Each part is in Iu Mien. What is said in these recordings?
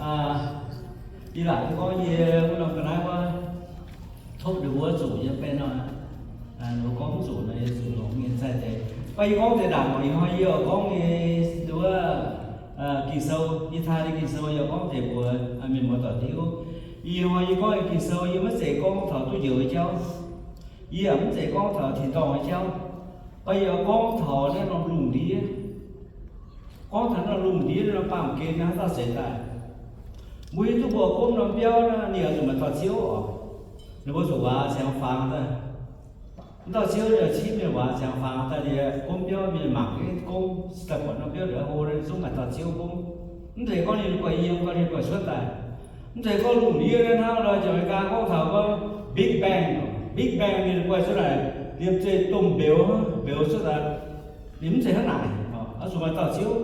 Yie laaic duqv gorngv yie wuov norm ga'naaiv wuov, topv ninh mbuo zuqc yie benx nor, ninh mbuo gorngv mv zuqc nor, yie zuqc longx nyei zaih deix. Mv baac yie gorngv deix ndaangc oc, ih hnoi yie oix gorngv nyei wuov Ging-Sou, yie taaih nyei Ging-Sou yie gorngv deix mbuox mienh muoz doic hiuv. Ih hnoi yie gorngv nyei Ging-Sou yie maiv zeiz gorngv taux duqv njoux nyei jauv. Yie yaac mv zeiz gorngv taux tin-dorngh nyei jauv. Mv baac yie oix gorngv taux naaiv norm lungh ndiev. Gorngv taux naaiv norm lungh ndiev naaiv norm baamh gen naaiv haaix dauh seix daaih. Mbuo hiuv duqv mbuo gomv norm biauv naaiv ninh oix zuqc maaih dauh ziouv oc. Ninh mbuo zuqc waac ziangx fangx daaih. Mv dauh ziouv ninh cingv mienh waac ziangx fangx daaih liuz, gomv biauv mienh mangc jienv gomv, se daaih buatc norm biauv ndongc haaix hlo, ninh zungv maaih dauh ziouv gomv. Mv zeiz gorngv ninh guaix yiem, gorngv ninh guaix cuotv daaih. Mv zeiz gorngv lungh ndiev naaiv hnangv nor, jangx America gorngv taux gorngv Big Bang, Big Bang ninh guaix cuotv daaih, liemh zeih domh mbeux, mbeux cuotv daaih. Ninh mv zeiz hnangv naaic, oix zuqc maaih dauh ziouv.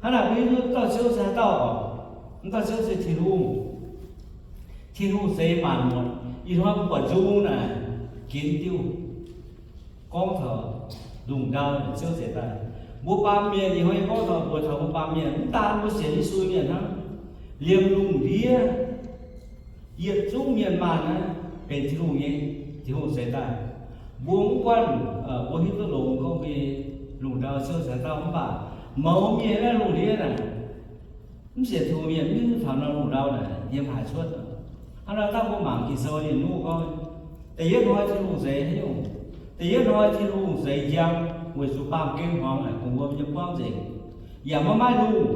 Hnangv naaic mbuo hiuv duqv dauh ziouv se haaix dauh oc? Mv dauh ziouv se Tin-Hungh. Tin-Hungh zeix maanc muotc. Ih hnoi mbuo buatc nzung naaic ginx diuh gorngv taux lungh ndau ziouv zeix daaih. Mbuo baamh mienh, ih hnoi yie gorngv taux mbuox taux mbuo baamh mienh, mv daan mbuo sienx Yesu mienh hnangv, liemh lungh ndiev yietc zungv mienh maanh naaiv benx Tin-Hungh nyei, Tin-Hungh zeix daaih. Mbuo mv guanh mbuo hiuv duqv longx gorngv mbuo nyei lungh ndau ziouv se haaix dauh, mv baac mouz mienh naaiv lungh ndiev naaic, mv sienx Tin-Hungh mienh mv hiuv taux norm lungh ndau naaic yiem haaix cuotv. Hnangv naaic dangh mbuo mangc Ging-Sou ninh nuqv gorngv, da'yietv hnoi Tin-Hungh zeix haaix nyungc? Da'yietv hnoi Tin-Hungh zeix njang, weic zuqc baamh gen hmuangx naaic kungx wuom yiem buangv nzengc, yaac maiv maaih lungh,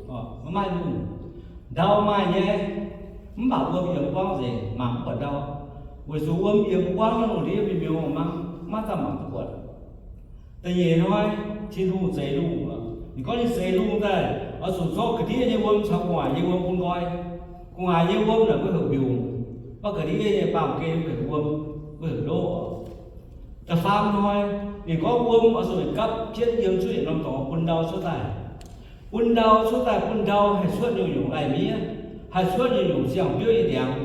maiv maaih lungh. Ndau maaih nyei, mv baac wuom yiem buangv nzengc, mangc mv buatc ndau, weic zuqc wuom yiem buangv naaiv lungh ndiev mingh mingh mangc, maiv daaih mangc mv buatc. Da'nyeic hnoi, Tin-Hungh zeix lungh. Ninh gorngv ninh zeix lungh daaih, oix zuqc zorqv ga'ndiev nyei wuom caux gu'nguaaic nyei wuom bun nqoi. Gu'nguaaic nyei wuom naaic mbuo heuc mbiungc, mv baac ga'ndiev nyei baamh gen mbuo heuc wuom, mbuo heuc ndoqv. Da'faam hnoi, ninh gorngv wuom oix zuqc gapv jienv yiem zuqv yietc norm dorngx bun ndau cuotv daaih. Bun ndau cuotv daaih, bun ndau haih cuotv nyungc-nyungc lai-miev, haih cuotv nyungc-nyungc siang-biouv nyei ndiangx.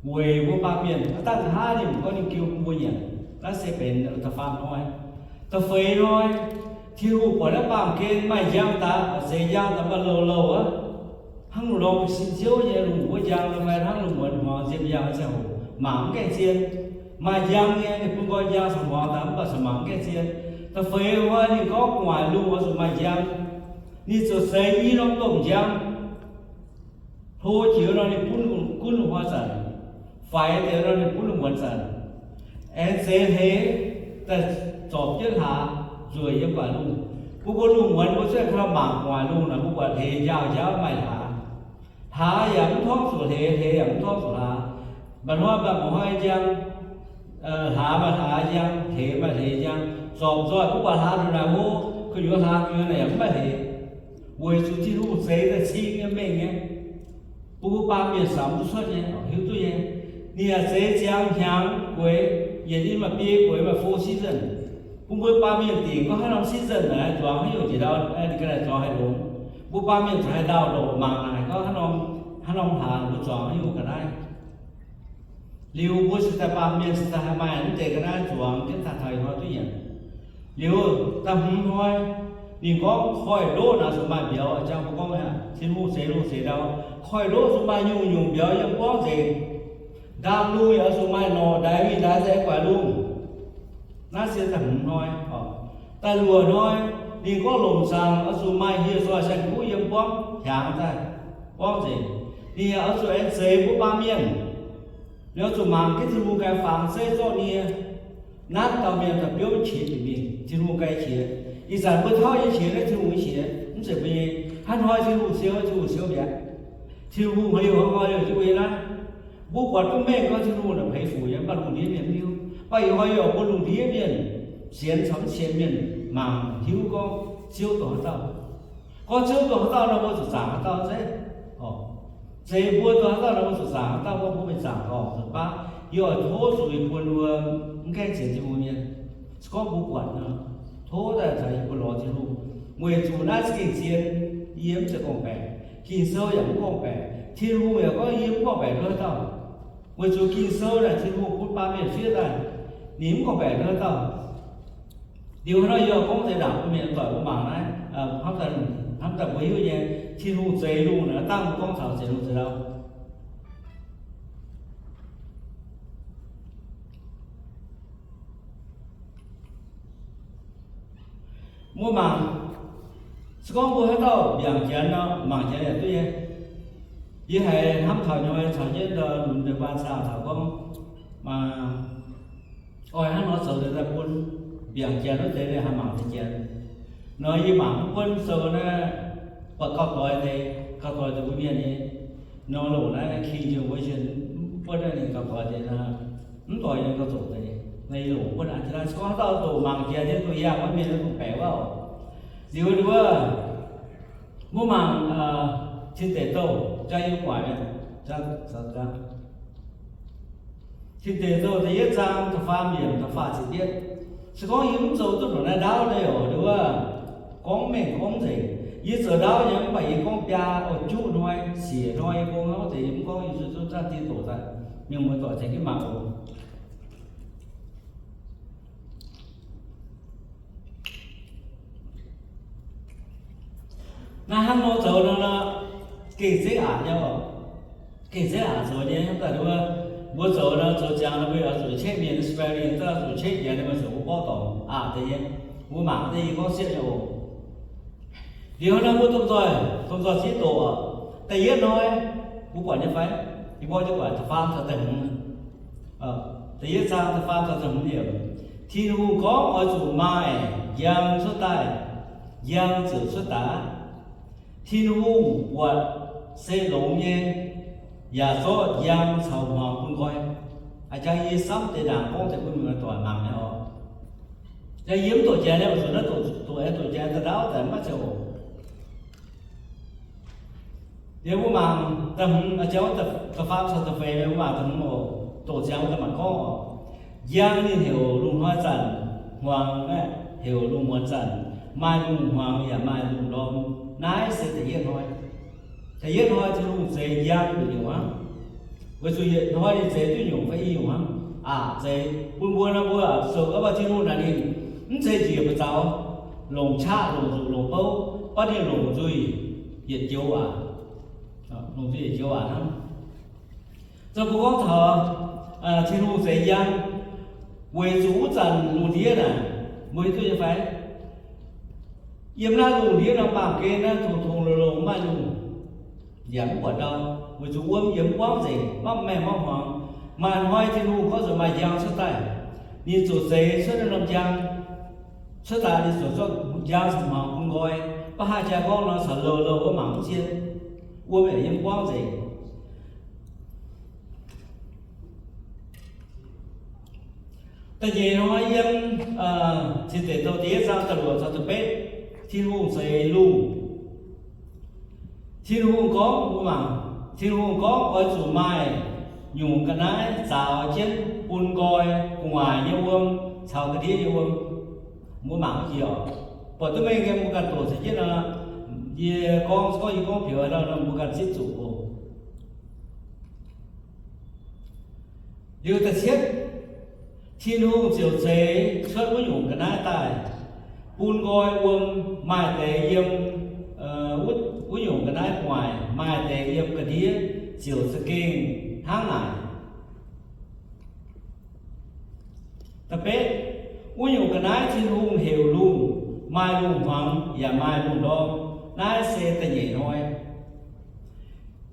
Weic mbuo baamh mienh, aav dangh nqa'haav ninh mbuo gorngv ninh giu bun mbuo nyanc. Naaiv se benx da'faam hnoi. Da'feix hnoi, Tin-Hungh buatc naaiv baamh gen maaih njang daaih, zeix njang daaih maaih louh louh aqv. Hnangv lungh ndorm sin ziouv nyei lungh wuov njang, fai hnangv lungh muonz hmuangx nziem njang ziangh hoc mangc mv gaengh zien. Maaih njang nyei, ninh bun nqoi njang caux hmuangx daaih, mv baac caux mangc mv gaengh zien. Da'feix hnoi ninh gorngv gu'nguaaic lungh oix zuqc maaih njang. Ninh ziouc zeix i norm domh njang. Hlo jiex nor ninh gunv, gunv lungh hnoi zanc. Faix deix nor ninh gunv lungh muonz zanc. Aengx zeix hleix daaih zorpc jienv hlaax nzueic yiem gu'nguaaic lungh. Mbuo mbuo lungh muonz mbuo cuotv ka'lauh mangc gu'nguaaic lungh naaic, mbuo buatc hleix njaaux njaaux maaih hlaax. Hlaax yaac mv torngv zuqc hleix, hleix yaac mv torngv zuqc hlaax. Mba'hnoi maaih mba'hnoi njang, hlaax maaih hlaax njang, hleix maaih hleix njang. Zorpc nzoih mbuo buatc hlaax ndongc naaic hlo, gu'nyuoz hlaax gu'nyuoz naaic yaac mv maaih hleix. Weic zuqc Tin-Hungh zeix daaih cing nyei, mengh nyei. Bun mbuo baamh mienh samx duqv cuotv nyei, hiuv duqv nyei. Ninh yaac zeix ziangx hnyangx gueix, yietc nyei maaih biei gueix, maaih four season. Bun mbuo baamh mienh dingc gorngv haaix norm season naaic zuangx haaix nyungc njiec ndau, ninh ga'naaiv zuangx haih longx. Mbuo baamh mienh zuangx haih ndau-ndoqc mangc naaic gorngv haaix norm, haaix norm hlaax mbuo zuangx haaix nyungc ga'naaiv. Liuz mbuo se daaih baamh mienh se daaih haih maaih mv deix ga'naaiv zuangx jienv daaih taux ih hnoi duqv nyanc. Liuz da'hmz hnoi, ninh gorngv koiv-ndoqv naaic zuqc maaih mbiauz, jang mbuo gorngv aqv, Tin-Hungh zeix lungh zeix ndau. Koiv-ndoqv zuqc maaih nyungc-nyungc mbiauz yiem buangv nzengc. Ndaamv-lungh yaac oix zuqc maaih norqc ndaix mingh ndaix daaih guaix lungh. Naaiv se da'hmz hnoi. Da'luoqc hnoi, ninh gorngv lomc zaangc oix zuqc maaih hieh zoih saeng-kuv yiem buangv hiaangx daaih, buangv nzengc. Ninh yaac oix zuqc aengx zeix mbuo baamh mienh. Ninh oix zuqc mangc jienv Tin-Hungh ganh fangx zeiv zorqv nie. Naaiv dauh mienh daaih biouv qiex bieqc mingh, Tin-Hungh ganh qiex. Ih zanc mbuo tauv nyei qiex naaiv Tin-Hungh nyei qiex, mv zeiz mbuo nyei. Haaix hnoi Tin-Hungh siou, Tin-Hungh siou mi'aqv. Tin-Hungh haaix liuz hnoi liouh jienv mbuo nyei naaiv. Mbuo buatc duqv mengh gorngv Tin-Hungh naaic peix fuc nyei, mv baac lungh ndiev mienh mv hiuv. Mv baac ih hnoi yie oix bun lungh ndiev mienh, sienx caux mv sienx mienh, mangc hiuv gorngv Ziouv dongh haaix dauh. Gorngv Ziouv dongh haaix dauh nor, mbuo zuqc zaangc haaix dauh zeiv. Oc, zeiz mbuo dongh haaix dauh nor, mbuo zuqc zaangc haaix dauh, mbuo mbuo mingh zaangc dorngc nzunc baav. Yie oix tov zuqc yie bun mbuo mv gaengh sienx Tin-Hungh mienh, se gorngv mbuo buatc nor, tov daaih caux yie mbuo lorz Tin-Hungh, weic zuqc naaiv za'gengh zien. Yie mv zeiz gorngv-baeqc, Ging-Sou yaac mv gorngv-baeqc, Tin-Hungh yaac gorngv yie mv gorngv-baeqc duqv haaix dauh. Weic zuqc Ging-Sou naaic Tin-Hungh bun baamh mienh fiev daaih, ninh mv gorngv-baeqc duqv haaix dauh. Liuz hnoi yie gorngv deix ndaangc bun mienh doic mbuo mangc naaiv, hnamv daaih mbuo hiuv nyei, Tin-Hungh zeix lungh naaiv, dangh mbuo gorngv taux zeix lungh zeix ndau. Mbuo mangc, se gorngv mbuo haaix dauh mbiaangc Janx nor, mangc Janx yaac duqv nyei. Yie haiz hnamv taux nyei, caux jienv ndau lunx deix baan saah taux gorngv, maaih oix hnangv nor zoux deix daaih bun mbiaangc Janx wuov deix haih mangc deix Janx. Nor yie mangc mv buonv sou naaiv, buatc gauh doix deix, gauh doix deix mbuo mienh nyei. Nor longc naaiv King James Version, mv buonv naaiv ninh gauh doix deix, mv doix nyei gauh zoqc deix. Naaiv yie longc buonv aqv. Naaiv se gorngv haaix dauh doqc mangc Janx nyei, doqc yangh wuov mienh, doqc baeqc wuov oc. Liuz wuov, mbuo mangc Tin Deic Douh, jang yie guaaic, Tin Deic Douh da'yietv zaang da'faam yiemc, da'faam ziepc yietv. Se gorngv yie mv zoux duqv ndongc naaiv ndaauv nyei oc, liuz wuov, gorngv mengh gorngv nzengc. Yie zoux ndaauv nyei, mv baac yie gorngv biaa, oix juqv hnoi, siec hnoi yie gorngv wuov deix, yie mv gorngv, yie zuqc zanc dien doqc daaih, mienh muoz doic tengx jienv mangc oc. Naaiv hnangv nor zoux nor, gengh zeiv aqc nyei oc. Gengh zeiv aqc zoux nyei, mv baac wuov, mbuo zoux nor, zoux ziangx nor, mbuo oix zuqc check mienh spelling, zuqc check Janx, mbuo zuqc mbuo borqv dorngc aqc deix nyei. Mbuo mangc deix yie gorngv siepv nyei oc. Liuz nor mbuo domh nzoih, domh nzoih ziex doqc oc. Da'yietv hnoi, mbuo buatc nyei fai? Yie mborqv jienv guaaic da'faam caux da'hmz. Da'yietv zaang da'faam caux da'hmz yiemc. Tin-Hungh gorngv, oix zuqc maaih njang cuotv daaih, njang ziouc cuotv daaih. Tin-Hungh buatc se longx nyei, yaac zorqv njang caux hmuangx bun nqoi. A'jang yie samv deix ndaangc gorngv deix bun mienh muoz doic mangc nyei oc. Yie mv doqc Janx nyei, oix zuqc naaiv doqc, doqc aengx doqc Janx daaih ndaauv daaih maiv zeiz oc. Liuz mbuo mangc da'hmz, a'jang da'faam caux da'feix, mbuo mangc da'hmz oc, doqc ziangx mbuo daaih mangc gorngv oc. Njang ninh heuc lungh hnoi zanc, hmuangx aeqv, heuc lungh muonz zanc, maaih lungh hmuangx yaac maaih lungh ndorm. Naaiv se da'yietv hnoi. Da'yietv hnoi Tin-Hungh zeix njang nduqc nyungc hnangv, weic zuqc yietc hnoi ninh zeix duqv nyungc fai i nyungc hnangv. Aqc zeix bun mbuo nor, mbuo zoux gau, mv baac Tin-Hungh naaic ninh mv zeiz njiec buoz zaux, longc qaqv, longc nzuqc, longc bouv, mv baac ninh longc nzuih, yietc joux waac, longc nzuih yietc joux waac hnangv. Zoux mbuo gorngv taux Tin-Hungh zeix njang, weic zuqc wuov zanc lungh ndiev naaic, mbuo hiuv duqv nyei fai? Yiem naaiv lungh ndiev nor, baamh gen naaiv tongx-tongx longx-longx maaih lungh, yaac mv buatc ndau, weic zuqc wuom yiem mv buangv nzengc, maiv maengh maiv hmuangx. Maaih hnoi Tin-Hungh gorngv zuqc maaih njang cuotv daaih, ninh ziouc zeix cuotv naaiv norm njang cuotv daaih, ninh ziouc zorqv njang caux hmuangx bun nqoi. Mv baac hnangv jaa-gorngv nor caux louh, louh wuov mangc mv zien, wuom yaac yiem mv buangv nzengc. Da'nyeic hnoi yiem Tin Deic Douh da'yietv zaang da'luoqc caux da'betv, Tin-Hungh zeix lungh. Tin-Hungh gorngv, mbuo mangc, Tin-Hungh gorngv, oix zuqc maaih nyungc ga'naaiv zaaux jienv bun nqoi, gu'nguaaic nyei wuom caux ga'ndiev nyei wuom. Mbuo mangc jiex oc. Buatc duqv mengh nyei, mbuo ganh doqc caux jienv nor, yie gorngv, se gorngv yie gorngv piex nor, mbuo ganh zipv zuqc oc. Liuz da'cietv, Tin-Hungh ziouc zeix cuotv wuov nyungc ga'naaiv daaih, bun nqoi wuom, maaih deix yiem wuov nyungc ga'naaiv gu'nguaaic, maaih deix yiem ga'ndiev, ziouc za'gengh hnangv naaic. Da'betv, wuov nyungc ga'naaiv Tin-Hungh heuc lungh, maaih lungh hmuangx yaac maaih lungh ndorm. Naaiv se da'nyeic hnoi.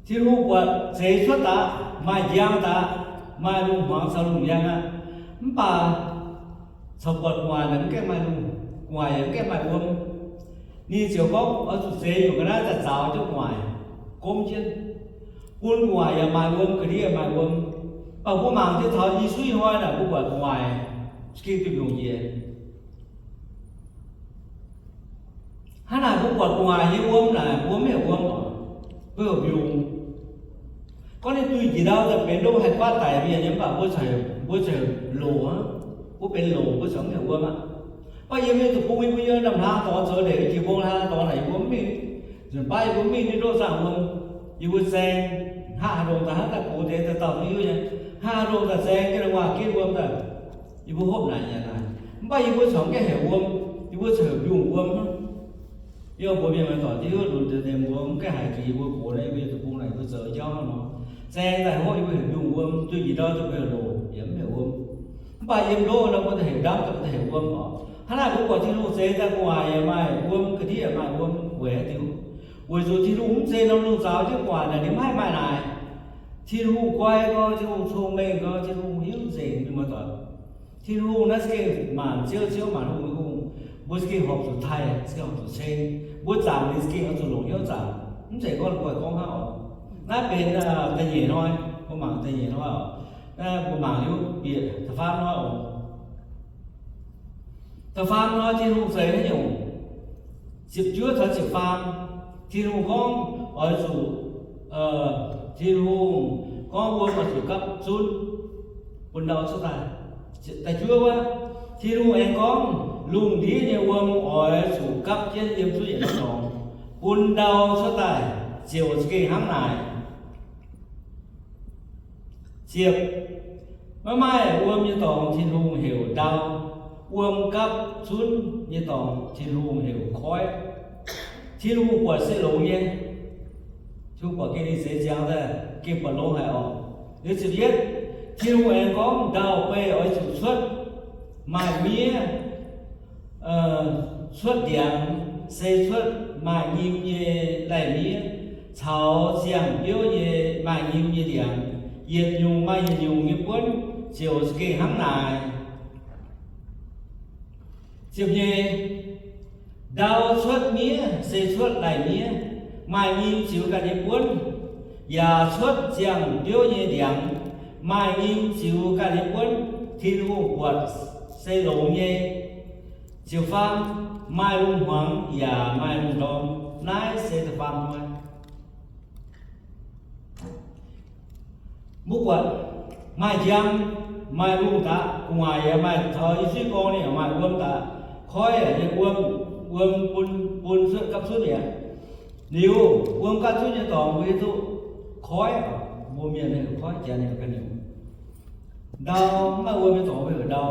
Tin-Hungh buatc zeix cuotv daaih, maaih njang daaih, maaih lungh hmuangx caux lungh njang aqv. Mv baac corc buatc gu'nguaaic naaic mv gaengh maaih lungh, gu'nguaaic yaac mv gaengh maaih wuom. Ninh ziouc gorngv oix zuqc zeix nyungc ga'naaiv daaih zaaux jienv gu'nguaaic, gomv jienv, bun gu'nguaaic yaac maaih wuom, ga'ndiev yaac maaih wuom. Mv baac mbuo mangc jienv taux Yesu ih hnoi naaic, mbuo buatc gu'nguaaic za'gengh duih mbiungc njiec. Hnangv naaic mbuo buatc gu'nguaaic nyei wuom naaic, mbuo mv heuc wuom oc, mbuo heuc mbiungc. Gorngv ninh duih njiec ndau daaih benx ndongc haaix guaatv daic mienh nyei, mv baac mbuo, mbuo ziouc loc aqv. Mbuo benx loc, mbuo ziouc mv heuc wuom aqv. Mv baac yiem mbuo nyei deic-bung, yie mbuo yiem ndam-hlaang dorngx zoux ndeic, jiex mbong hlaang dorngx naaic, yie mbuo mv mingh nzunc baav, yie mbuo mv mingh ndongh zaangh wuom. Yie mbuo zaeng, hnangv haaix ndongc daaih hnangv daaih gox deix daaih dauh duqv hiuv nyei, hnangv haaix ndongc daaih zaeng jienv waac-gen wuom daaih. Yie mbuo hopv naaic nyanc naaic, mv baac yie mbuo corc mv gaengh heuc wuom, yie mbuo ziouc heuc mbiungc wuom hnangv. Yie mbuox mienh muoz-doic, diuv lunx deix mbuo mv gaengh haiz jiex mbuo gox naaiv, yie mbuo zuqc bung naaic mbuo zoux jauv nor. Zaeng daaih hopv yie mbuo heuc mbiungc wuom, duih njiec ndau zuqc mbuo heuc loc, yaac mv heuc wuom. Mv baac yiem ndoqv nor mbuo daaih heuc ndamv, mbuo daaih heuc wuom oc. Hnangv naaic mbuo buatc Tin-Hungh zeix daaih gu'nguaaic yaac maaih wuom, ga'ndiev yaac maaih wuom, weic haaix diuc? Weic zuqc Tin-Hungh mv zeiz norm lungh zaux jienv gu'nguaaic naaic, ninh mv haih maaih naaic. Tin-Hungh guai gau, Tin-Hungh cong-mengh gau, Tin-Hungh hiuv nzengc, mienh muoz-doic. Tin-Hungh naaiv za'gengh maanc ziouv, ziouv maanc hungh nyei hungh. Mbuo za'gengh horpc zuqc taaih, za'gengh horpc zuqc ceng. Mbuo zaangc ninh za'gengh oix zuqc longc hnyouv zaangc. Mv zeiz gorngv guai gorngv hnangv oc. Naaiv benx da'nyeic hnoi, mbuo mangc da'nyeic hnoi oc. Naaiv mbuo mangc liuz bieqc da'faam hnoi oc. Da'faam hnoi Tin-Hungh zeix haaix nyungc? Ziepc juov caux ziepc faam. Tin-Hungh gorngv oix zuqc, Tin-Hungh gorngv wuom oix zuqc gapv zunv bun ndau cuotv daaih. Da'juov wuov, Tin-Hungh aengx gorngv lungh ndiev nyei wuom oix zuqc gapv jienv yiem zuov yietc norm dorngx bun ndau cuotv daaih, ziouc za'gengh hnangv naaic. Ziepc, maiv maaih wuom nyei dorngx Tin-Hungh heuc ndau. Wuom gapv zunv nyei dorngx Tin-Hungh heuc koiv. Tin-Hungh buatc se longx nyei. Tin-Hungh buatc gengh ninh zeix ziangx daaih gengh buatc longx haic oc. Liuz ziepc yietv, Tin-Hungh aengx gorngv ndau-beih oix zuqc cuotv maaih miev, cuotv ndiangx, se cuotv maaih nyim nyei lai-miev, caux ziangh biouv nyei maaih nyim nyei ndiangx. Yietc nyungc maaih yietc nyungc nyei buonv, ziouc za'gengh hnangv naaic. Ziepc nyeic, ndau cuotv miev se cuotv lai-miev, maaih nyim ziux ganh nyei buonv, yaac cuotv ziangh biouv nyei ndiangx, maaih nyim ziux ganh nyei buonv. Tin-Hungh buatc se longx nyei. Ziepc faam, maaih lungh hmuangx yaac maaih lungh ndorm. Naaiv se da'faam hnoi. Mbuo buatc maaih njang, maaih lungh daqv, gu'nguaaic yaac maaih taux i zuiv gorngv ninh yaac maaih wuom daqv, koiv yaac nyei wuom, wuom bun, bun cuotv gapv zunv mi'aqv. Liuz wuom gapv zunv nyei dorngx mbuo hiuv duqv koiv, mbuo mienh heuc koiv, janx heuc ga'nyiec. Ndau, mv maaih wuom nyei dorngx mbuo heuc ndau.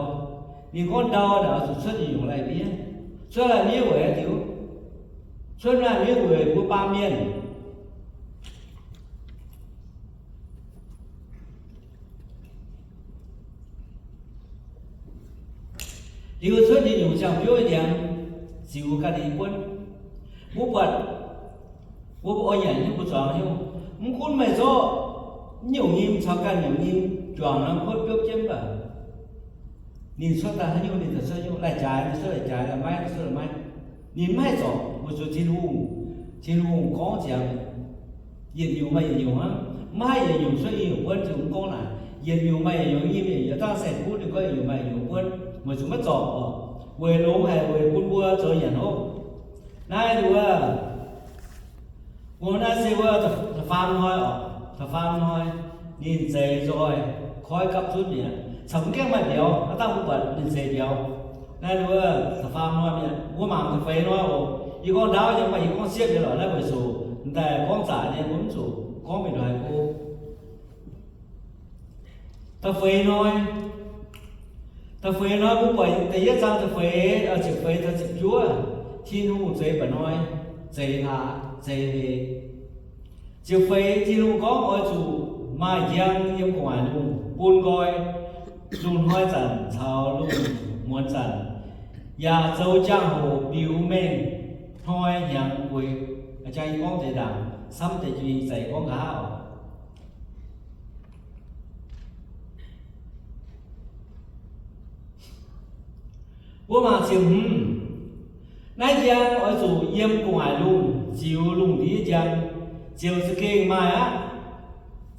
Ninh gorngv ndau naaic oix zuqc cuotv nyungc-nyungc lai-miev. Cuotv lai-miev weic haaix diuc? Cuotv lai-miev weic mbuo baamh mienh. Liuz cuotv nyei nyungc ziangh biouv nyei ndiangx ziux ganh nyei buonv. Mbuo buatc, mbuo oix nyanc nyei mbuo zuangx hnyouv, mv gunv meih zorqv nyungc nyim caux ganh nyungc nyim juangc norm kuotv biopv jienv mv baac ninh cuotv daaih haaix nyungc ninh daaih cuotv haaix nyungc, lai-jaaix ninh cuotv lai-jaaix, lai-maiv ninh cuotv lai-maiv. Ninh mv haih zorc, weic zuqc Tin-Hungh, Tin-Hungh gorngv ziangx, yietc nyungc maaih yietc nyungc hnangv. Mv haih yietc nyungc cuotv i nyungc buonv, Tin-Hungh mv gorngv naaic. Yietc nyungc maaih yietc nyungc nyim, yietc nyungc dangh saeng-kuv ninh gorngv yietc nyungc maaih yietc nyungc buonv, weic zuqc maiv zorc oc. Weic longx haic, weic bun mbuo zoux nyanc hopv. Naaiv wuov, mbuo naaiv se wuov da'faam hnoi oc, da'faam hnoi, ninh zeix nzoih koiv gapv zunv mi'aqv. Caux mv gaengh maaih mbiauz, aav dangh mbuo buatc ninh zeix mbiauz. Naaiv wuov da'faam hnoi mi'aqv. Mbuo mangc da'feix hnoi oc. Yie gorngv ndaauv nyei, mv baac yie gorngv siepv nyei lorqc. Naaiv weic zuqc m'daaih gorngv zaqc nyei, mbuo mv zuqc gorngv mingh ndongc haaix go. Da'feix hnoi, da'feix hnoi mbuo buatc da'yietv zaang da'feix, ziepc feix taux ziepc juov, Tin-Hungh zeix mba'hnoi, zeix hlaax, zeix hleix. Ziepc feix Tin-Hungh gorngv oix zuqc maaih njang yiem gu'nguaaic lungh bun nqoi, lungh hnoi zanc caux lungh muonz zanc, yaac zoux jangx-hoc biux mengh hnoi hnyangx gueix. A'jang yie gorngv deix ndaangc, samv deix jiex mingh zeix gorngv nqa'haav oc. Mbuo mangc ziepc hmz. Naaiv njang oix zuqc yiem gu'nguaaic lungh ziux lungh ndiev njang, ziouc za'gengh maaih aqv.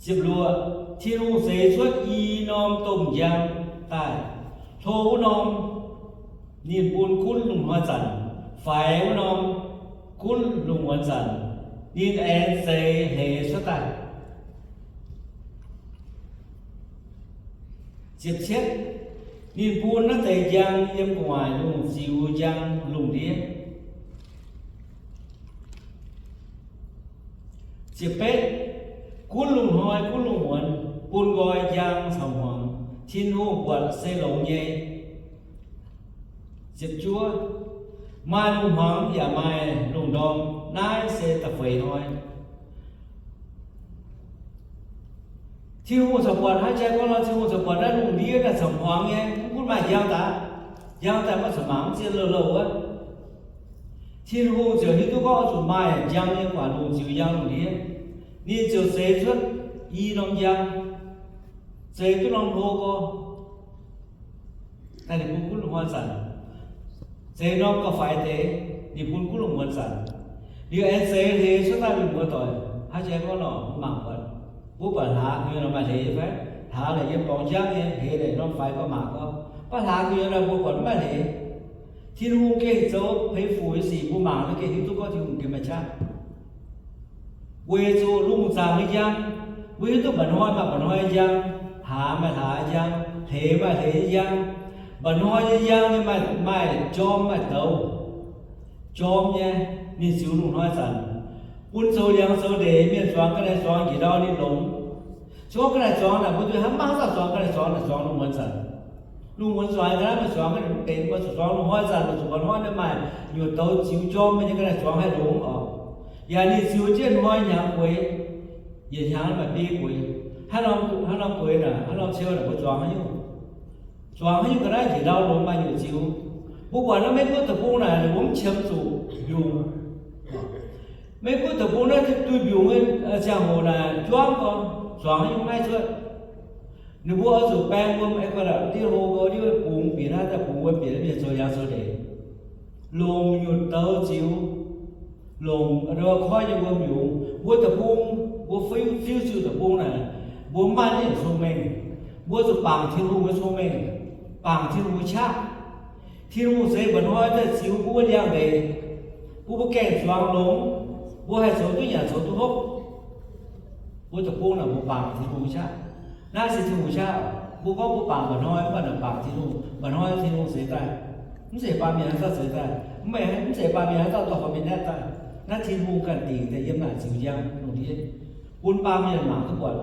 Ziepc luoqc, Tin-Hungh zeix cuotv i norm domh njang daaih. Hlo wuov norm ninh bun gunv lungh hnoi zanc, faix wuov norm gunv lungh muonz zanc. Ninh aengx zeix hleix cuotv daaih. Ziepc cietv, ninh bun naaiv deix njang yiem gu'nguaaic lungh ziux njang lungh ndiev. Ziepc betv, gunv lungh hnoi gunv lungh muonz, bun nqoi njang caux hmuangx, Tin-Hungh buatc se longx nyei. Ziepc juov, Maaih lungh hmuangx yaac maaih lungh ndorm, naaiv se da'feix hnoi. Tin-Hungh corc buatc haaix jai gorngv nor, Tin-Hungh corc buatc naaiv lungh ndiev naaiv corc hmuangx nyei, mv gunv maaih njang daaih, njang daaih maiv corc mangc mv zien louh louh wuov. Tin-Hungh ziouc hiuv duqv gorngv zuqc maaih njang nyei guaax lungh ziux njang lungh ndiev. Ninh ziouc zeix cuotv i norm njang, zeix duqv norm hlo gorx. Daaih ninh bun gunv lungh hnoi zanc, zeix norm gauh faix deix, ninh bun gunv lungh muonz zanc. Liuz aengx zeix hleix cuotv daaih mingh muoz doic, haaix jai gorngv nor, mangc buatc, mbuo buatc hlaax gu'nyuoz nor maaih hleix nyei fai? Hlaax naaic yiem dorngx njang nyei, hleix naaic norm faix gauh mangc gorx. Mv baac hlaax gu'nyuoz nor mbuo buatc mv maaih hleix. Tin-Hungh gengh zoux peix fuc nyei sic, mbuo mangc naaiv gengh hiuv duqv gorngv Tin-Hungh gengh maaih qaqv. Weic zuqc lungh zaangc nyei njang, mbuo hiuv duqv mba'hnoi maaih mba'hnoi nyei njang, hlaax maaih hlaax nyei njang, hleix maaih hleix nyei njang. Mba'hnoi nyei njang ninh maaih, maaih jorm maaih douz. Jorm nyei, ninh ziux lungh hnoi zanc, bun zoux liangx zoux ndeic mienh zuangx ga'naaiv zuangx njiec ndau ninh longx. Se gorngv ga'naaiv zuangx naaic mbuo duqv hnangv maiv haaix dauh zuangx ga'naaiv zuangx naaic zuangx lungh muonz zanc. Lungh muonz zuangx ga'naaiv maaih zuangx ga'naaiv mv benx, mbuo zuqc zuangx lungh hnoi zanc, mbuo zuqc mba'hnoi naaiv maaih nyuoqc douz ziux jorm nyei ga'naaiv zuangx haih longx oc. Yaac ninh ziux jienv hnoi hnyangx gueix, yietc hnyangx maaih biei gueix. Hnangv norm, hnangv norm gueix naaic, hnangv norm ceu naaic mbuo zuangx haaix nyungc? Zuangx haaix nyungc ga'naaiv njiec ndau longx maaih nyuoqc ziux. Mbuo buatc naaiv Meiv Guoqv deic-bung naaic ninh mbuo mv qiemx zuqc mbiungc. Meiv Guoqv deic-bung naaiv duih mbiungc nyei ziangh hoc naaic juangv gorngv zuangx haaix nyungc maiv cuotv. Ninh mbuo oix zuqc baeng wuom aengx guanh ndiev hlo gorx ndiev bungx bieqc naaiv daaih bungx wuom bieqc mienh zoux liangx zoux ndeic, longc nyuoqc douz ziux, longc koiv nyei wuom yungz. Mbuo deic-bung, mbuo fiuv, fiuv ziuh deic-bung naaic, mbuo mv maaih naaiv nyungc cong-mengh. Mbuo zuqc bangc Tin-Hungh nyei cong-mengh, bangc Tin-Hungh nyei qaqv. Tin-Hungh zeix mba'hnoi daaih ziux bun mbuo liangx-ndeic, bun mbuo gaengh zuangx longx, mbuo haih zoux duqv nyanc zoux duqv hopv. Mbuo deic-bung naaic mbuo bangc Tin-Hungh qaqv. Naaiv se Tin-Hungh qaqv. Mbuo gorngv mbuo bangc mba'hnoi, mv baac naaic bangc Tin-Hungh. Mba'hnoi Tin-Hungh zeix daaih, mv zeiz baamh mienh haaix dauh zeix daaih, mv baac mv zeiz baamh mienh haaix dauh dorh horpc mienh naetv daaih. Naaiv Tin-Hungh ganh dingc daaih yiem naaic ziux njang lungh ndiev, bun baamh mienh mangc duqv buatc.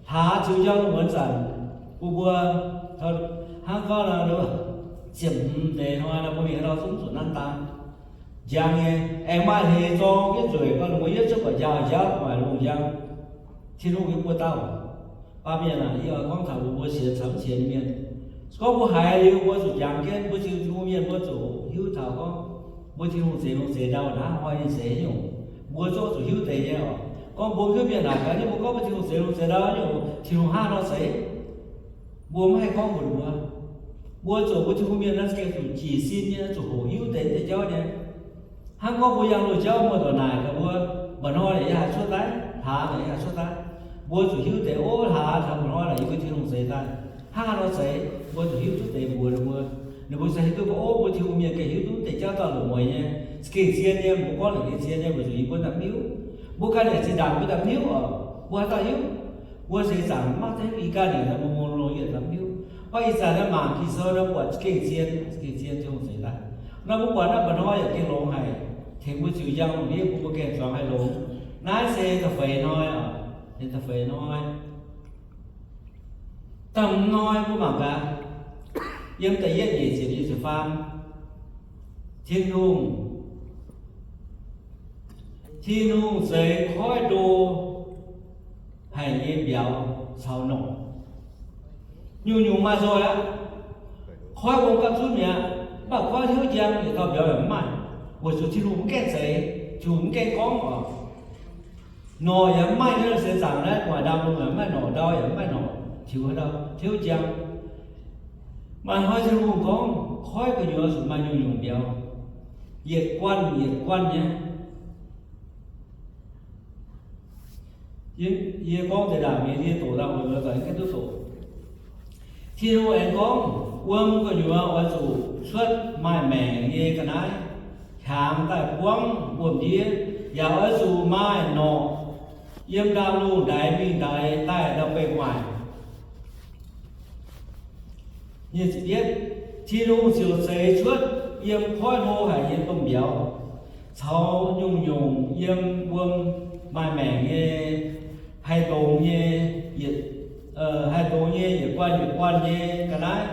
Hlaax ziux njang lungh muonz zanc, bun mbuo hnangv gorngv ziepc hmz deix hnoi nor, mbuo mingh haaix nor zungv zuqc nanv dang. Njang nyei, aengx maaih hleix zorng jienv nzueic, gorngv ninh mbuo yietv zungv buatc njang, njang maaih lungh njang. Tin-Hungh yiem buo dauh. Baamh mienh aac, yie oix gorngv taux mbuo sienx caux mv sienx nyei mienh. Se gorngv mbuo haiz liuz mbuo zuqc jangx jienv, mbuo Tin-Hungh mienh mbuo zuqc hiuv taux gorngv mbuo Tin-Hungh zeix lungh zeix ndau naaiv hnoi ninh zeix haaix nyungc, mbuo zungv zuqc hiuv deix nyei oc. Gorngv mbuo mienh naaic gaax nyei, mbuo gorngv mbuo Tin-Hungh zeix lungh zeix ndau nyungc, Tin-Hungh hnangv nor zeix, mbuo mv haih gorngv mbuox mbuo. Mbuo zoux mbuo Tin-Hungh mienh naaiv gengh zuqc jiez sin nyei, zuqc hoqc hiuv deix deix jauv nyei. Hnangv gorngv mbuo yangh loz jauv, muoz-doic naaic gaax mbuo, mba'hnoi naaic yie haih cuotv daaih, hlaax naaic yie haih cuotv daaih. Mbuo zuqc hiuv deix, ov, hlaax taux mba'hnoi naaic yie mbuo Tin-Hungh zeix daaih, hnangv haaix nor zeix, mbuo zuqc hiuv duqv deix mbuox ninh mbuo. Ninh mbuo se hiuv duqv gorngv, ov, mbuo Tin-Hungh mienh gengh hiuv duqv deix jauv dauh longc mueiz nyei, gengh zien nyei, mbuo gorngv naaic gengh zien nyei, weic zuqc yie mbuo daaih miuv. Mbuo ganh naaic zinh ndaangc mbuo daaih miuv oc, mbuo haaix dauh hiuv? Mbuo seix zaangc maiv zeiz hiuv, ih ganh naaic daaih mungh mungh longx yietc daaih miuv. Mv baac ih zanc naaiv mangc Ging-Sou nor buatc gengh zien, gengh zien Tin-Hungh zeix daaih. Nor mbuo buatc naaiv mba'hnoi yaac gengh longx haic, tengx mbuo ziux njang lungh ndiev bun mbuo gengh zuangx haih longx. Naaiv se da'feix hnoi oc, se da'feix hnoi. Da'hmz hnoi mbuo mangc gaax, yiem da'yietv nyeic ziepc nyeic ziepc faam, Tin-Hungh, Tin-Hungh zeix koiv ndo haic nyei mbiauz caux norqc. Nyungc-nyungc maaih nzoih aqv. Koiv wuom gapv zunv mi'aqv, mv baac koiv hnyouv njang yietc dauh mbiauz yaac mv maaih, weic zuqc Tin-Hungh mv gaengh zeix, Tin-Hungh mv gaengh gorngv oc. Norqc yaac mv maaih, yiem seix zaangc naaiv gu'nguaaic ndaamv-lungh yaac mv maaih norqc, ndau yaac mv maaih norqc, tiux haaix ndau, hnyouv njang. Maaih hnoi Tin-Hungh gorngv, koiv gu'nyuoz zuqc maaih nyungc-nyungc mbiauz, yietc guanh yietc guanh nyei. Yie, yie gorngv deix ndaangc nyei, yie doqc dangh mbuo muoz-doic gengh duqv doqc. Tin-Hungh aengx gorngv, wuom gu'nyuoz oix zuqc cuotv maaih maengc nyei ga'naaiv hiaangx daaih buangv wuom-ndiev, yaac oix zuqc maaih norqc yiem ndaamv-lungh ndaix mingh ndaix daaih ndau-beih gu'nguaaic. Tin-Hungh ziouc zeix cuotv yiem koiv hlo haic nyei domh mbiauz, caux nyungc-nyungc yiem wuom maaih maengc nyei, haih ndongx nyei, yietc, haih ndongx nyei yietc guanh yietc guanh nyei ga'naaiv,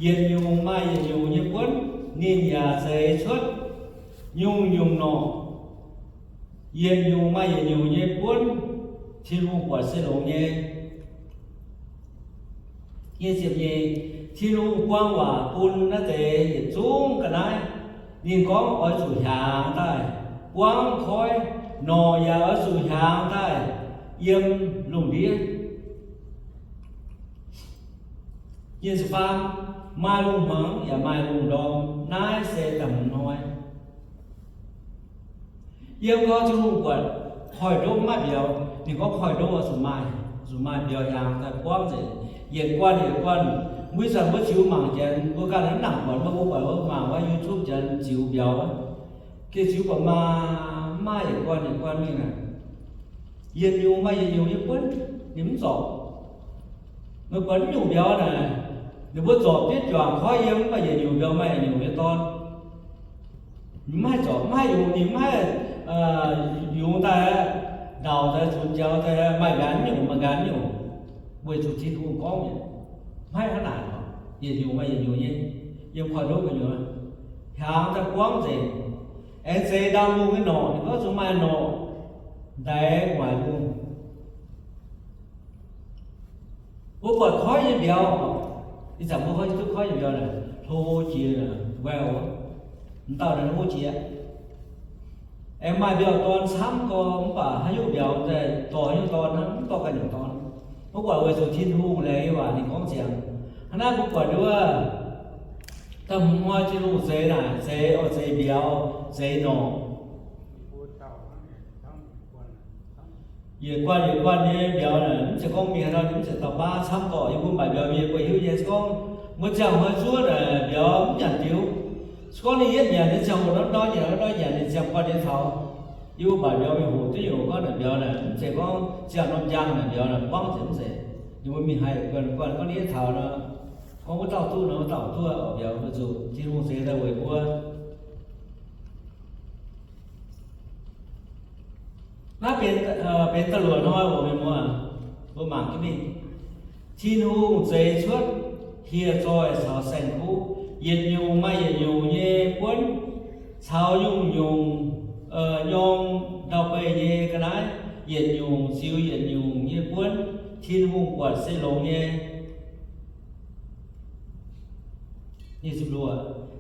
yietc nyungc maaih yietc nyungc nyei buonv. Ninh yaac zeix cuotv nyungc-nyungc norqc, yietc nyungc maaih yietc nyungc nyei buonv, Tin-Hungh buatc se longx nyei. Tin-Hungh buang waac bun naaiv deix yietc zungv ga'naaiv. Ninh gorngv oix zuqc hiaangx daaih buangv koiv, norqc yaac oix zuqc hiaangx daaih yiem lungh ndiev. Maaih lungh hmuangx yaac maaih lungh ndorm. Naaiv se da'hmz hnoi. Yiem gau Tin-Hungh buatc koiv-ndov maiv mbiauz. Ninh gorngv koiv-ndov oix zuqc maaih, zuqc maaih mbiauz hiaangx daaih buangv nzengc. Yietc guanh yietc guanh, mbuo ih zanc mbuo ziux mangc janx, mbuo ganh mv nangc buatc, mbuo buatc mbuo mangc wuov YouTube janx ziux mbiauz. Geh ziux buatc maaih, maaih yietc guanh yietc guanh mingh naaic. Yietc nyungc maaih yietc nyungc nyei buonv, ninh mv zorpc. Meih buatc mv nyungc mbiauz naaic, ninh mbuo zorpc jienv juangc koiv yiem, mv baac yietc nyungc mbiauz maaih yietc nyungc nyei dorn. Mv haih zorpc, mv haih yungz, ninh mv haih yungz daaih, ndauc daaih, zunx jaux daaih, maaih nqanx nyungc, maaih nqanx nyungc, weic zuqc Tin-Hungh gorngv mi'aqv. Mv haih hnangv naaic oc. Yietc nyungc maaih yietc nyungc nyei, yiem koiv-ndov gu'nyuoz, hiaangx daaih buangv nzengc. Aengx zeix ndaamv-lungh nyei norqc, ninh gorngv zuqc maaih norqc ndaix waaic lungh. Mbuo buatc koiv nyei mbiauz, ih zanc mbuo duqv koiv nyei mbiauz naaic, hlo jiex, well, m'dauh naaic hlo jiex. Aengx maaih mbiauz dorn camv gorx, mv baac haaix nyungc mbiauz daaih dorh haaix nyungc dorn hnangv, mv dorh ganh nyungc dorn. Mbuo buatc weic zuqc Tin-Hungh laengz nyei waac ninh gorngv ziangx. Hnangv naaiv mbuo buatc wuov, da'hmz hnoi Tin-Hungh zeix naaic, zeix, oix zeix mbiauz, zeix norqc. Yietc guanh yietc guanh nyei mbiauz naaic, mv zeiz gorngv mingh haaix nor, mv zeiz dauh baav camv dorh yie mbuo mbatc mbiauz mingh buo hiuv nyei. Se gorngv mbuo ziangh hoc zuov naaic mbiauz mv nyanc diuc. Se gorngv ninh yietv nyanc nyei ziangh hoc nor, nor nyanc, nor nyanc ninh ziangh guanh nyei taux. Yie mbuo mbatc mbiauz mingh hoqc duqv nyungc gorngv naaic mbiauz naaic, mv zeiz gorngv ziangh norm njang naaic mbiauz naaic buangv nzengc, mv zeiz. Ninh mbuo mingh haih guanh guanh gorngv ninh yietv taux nor, gorngv wuov dauh duqv nor, wuov dauh duqv oc. Mbiauz weic zuqc Tin-Hungh zeix daaih weic mbuo. Naaiv benx, benx da'luoqc hnoi oc, mienh muoz. Mbuo mangc jienv mingh. Tin-Hungh zeix cuotv hieh zoih caux saeng-kuv, yietc nyungc maaih yietc nyungc nyei buonv, caux nyungc-nyungc nyorng ndau-beih nyei ga'naaiv, yietc nyungc ziux yietc nyungc nyei buonv. Tin-Hungh buatc se longx nyei.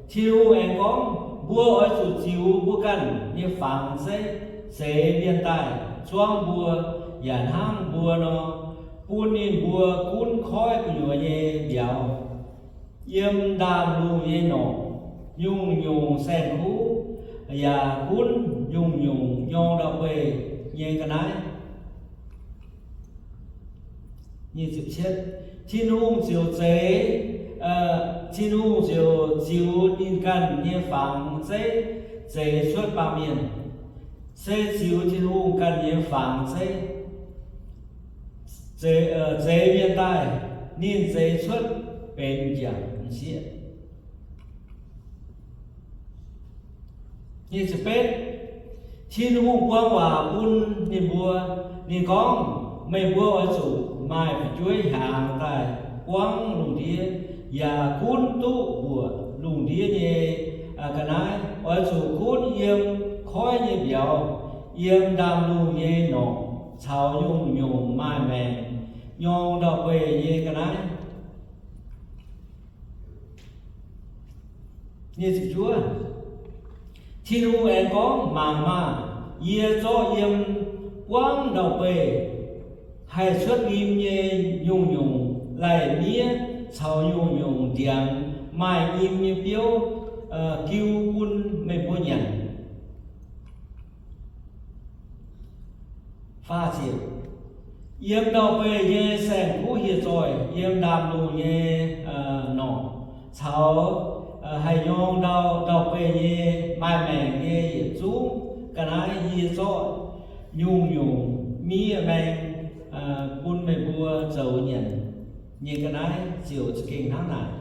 Tin-Hungh aengx gorngv, mbuo oix zuqc ziux mbuo ganh nyei fangx zeiv zeix mienh daaih zuangv mbuo, yaac hnangv mbuo nor, bun ninh mbuo gunv koiv gu'nyuoz nyei mbiauz, yiem ndaamv-lungh nyei norqc, nyungc-nyungc saeng-kuv, yaac gunv nyungc-nyungc nyorng ndau-beih nyei ga'naaiv. Tin-Hungh ziouc zeix, Tin-Hungh ziouc ziux ninh ganh nyei fangx zeiv zeix cuotv baamh mienh, se ziux Tin-Hungh ganh nyei fangx zeiv zeix mienh daaih, ninh zeix cuotv benx m'jangc m'sieqv. Tin-Hungh buang waac bun ninh mbuo. Ninh gorngv, meih mbuo oix zuqc maaih fu'jueiv hiaangx daaih buangv lungh ndiev, yaac gunv duqv mbuoqc lungh ndiev nyei ga'naaiv. Oix zuqc gunv yiem koiv nyei mbiauz, yiem ndaamv-lungh nyei norqc, caux nyungc-nyungc maaih maengc nyorng ndau-beih nyei ga'naaiv. Tin-Hungh aengx gorngv, mangc maah! Yie zorqv yiem buangv ndau-beih haih cuotv nyim nyei nyungc-nyungc lai-miev caux nyungc-nyungc ndiangx maaih nyim nyei biouv jiu bun meih mbuo nyanc. Yiem ndau-beih nyei saeng-kuv hieh zoih, yiem ndaamv-lungh nyei norqc, caux haih nyorng ndau, ndau-beih nyei maaih maengc nyei yietc zungv ga'naaiv, yie zorqv nyungc-nyungc miev maeng bun meih mbuo zoux nyanc nyei ga'naaiv ziouc za'gengh hnangv naaic.